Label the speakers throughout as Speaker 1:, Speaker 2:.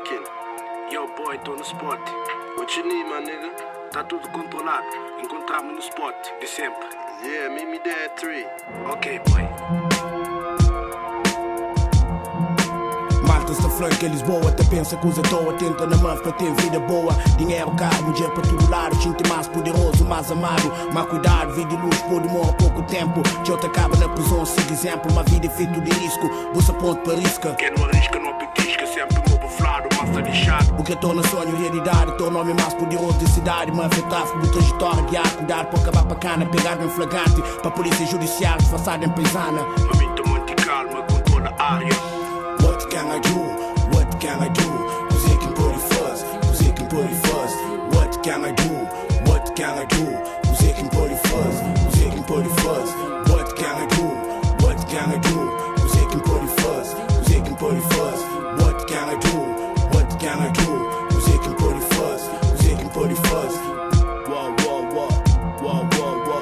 Speaker 1: Speaking.
Speaker 2: Yo boy, tô no spot.
Speaker 1: What you need, my nigga?
Speaker 2: Tá tudo controlado. Encontramos no spot de sempre.
Speaker 1: Yeah, meet me there at 3.
Speaker 2: Ok, boy.
Speaker 3: Malta sta fla que Lisboa Te pensa que usa toa Tenta na maf pra ter vida boa Dinheiro, carro, mulher pra todo lado Sinto mais poderoso, mais amado Mas cuidado, vida e luz pode morrer pouco tempo Tchau te acaba na prisão, siga exemplo Uma vida é feito de risco, bolsa ponto para risca
Speaker 2: Quem não arrisca não petisca, sempre mobuflado, mas tá lixado.
Speaker 3: O que torna sonho realidade, torna homem mais poderoso de cidade. Máfia, tráfico, trajetória, guiar, cuidado para acabar pa cana, pegar em flagrante, pa polícia judicial, disfarçada em paisana.
Speaker 2: Momento monte calma, controla a área.
Speaker 3: What can I do? What can I do? Kuzê ki N pode faz? Kuzê ki N pode faz? What can I do? What can I do? Kuzê ki N pode faz? Kuzê ki N pode faz? What can I do? What can I do? Kuzê ki N pode faz? Kuzê ki N pode faz? What can I do? What can I do? Kuzê ki N pode faz? Kuzê ki N pode faz? Whoa, whoa, whoa. Whoa, whoa, whoa.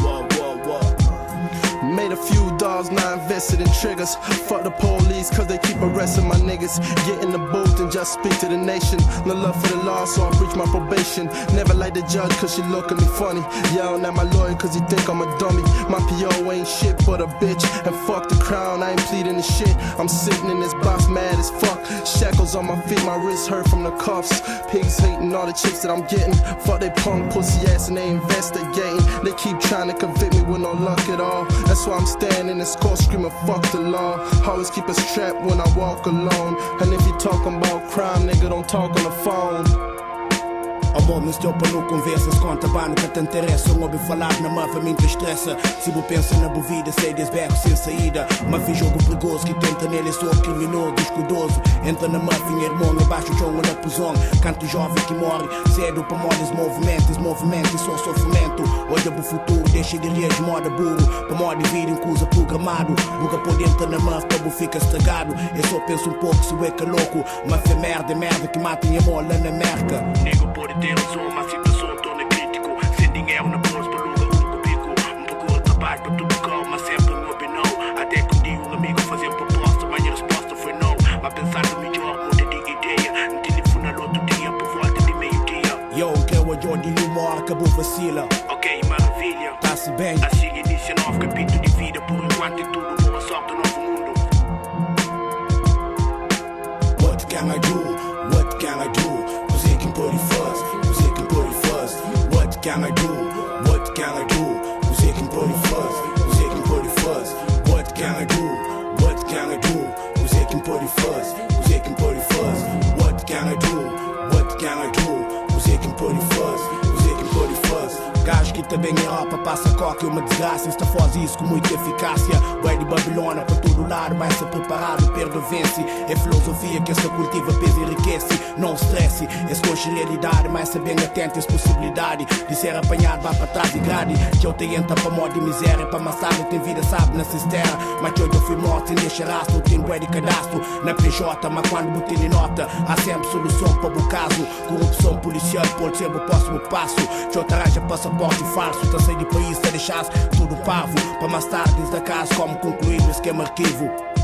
Speaker 3: Whoa, whoa, whoa.
Speaker 1: Made a few dollars, now invested in triggers. Fuck the police, cause they keep arresting my niggas. Get in the booth and just speak to the nation. No love for the law, so I breach my probation. Never like the judge, cause she look at me funny. Yelling at my lawyer, cause he think I'm a dummy. My PO ain't shit but a bitch. And fuck the crown, I ain't pleading the shit. I'm sitting in this box mad as fuck. Shackles on my feet, my wrists hurt from the cuffs. Pigs hating all the chips that I'm getting. Fuck they punk pussy ass and they investigating. They keep trying to convict me with no luck at all. That's why I'm standing in this court screaming, fuck the law. Always keep a strap when I walk alone. And if you talking about crime, nigga, don't talk on the phone.
Speaker 3: Amor, me estou para não conversa Se conta bano que te interessa Um ouvi falar na máfia, me te estressa Se vou pensa na boa vida, sai desse beco sem saída Máfia é jogo perigoso, que tenta nele, sou criminoso, descuidoso Entra na máfia, irmão, embaixo o chão na prisão Canto jovem que morre, cedo para moda esse movimento Esse movimento é só sofrimento Olha pro futuro, deixa de reagir, moda burro Para moda de vida, incusa programado Nunca pode entrar na máfia, para fica estragado Eu só penso um pouco, se o é que é louco Máfia é merda, é merda que mata em amor lá na merca
Speaker 2: Nego pode ter razão, mas a situação torna crítico. Sem dinheiro na bolsa, para alugar um cubico. Um procura trabalho para tudo calma, mas sempre um não. Até que um dia um amigo fazia uma proposta, mas a resposta foi não. Mas pensando melhor, muda de ideia. Um telefone no outro dia, por volta de meio-dia.
Speaker 3: Yo, que é o de humor, acabou vacila.
Speaker 2: Ok, maravilha.
Speaker 3: Tá-se bem.
Speaker 2: Assim inicia novo capítulo de vida. Por enquanto é tudo, boa sorte, novo mundo.
Speaker 3: What can I do? What can I do? Kuzê ki N pode faz? Kuzê ki N pode faz? What can I do? What can I do? Kuzê ki N pode faz? Kuzê ki N pode faz? What can I do? What can I do? Kuzê ki N pode faz? Kuzê ki N pode faz? What can I do? What can I do? Kuzê ki N pode faz? Kuzê ki N pode faz? Gajo que também em Europa passa coca é uma desgraça. Esta faz isso com muita eficácia. Bué de Babilônia para todo lado, mas se preparado, perde vence. É filosofia que essa cultiva, pesa e enriquece. Não stresse, esse conche realidade, mas se bem atento, essa possibilidade de ser apanhado, vai para trás e grade. Que eu te entra para modo de miséria, para amassar, tem vida, sabe, na cisterna. Mas que hoje eu fui morto sem deixar rastro, tem bué de cadastro na PJ, mas quando botei em nota, há sempre solução para o caso. Corrupção policial pode ser o próximo passo. Que eu te arranja passaporte falso, tá sair de país, tá deixar tudo parvo. Para mais tarde, da casa, como concluir o esquema arquivo.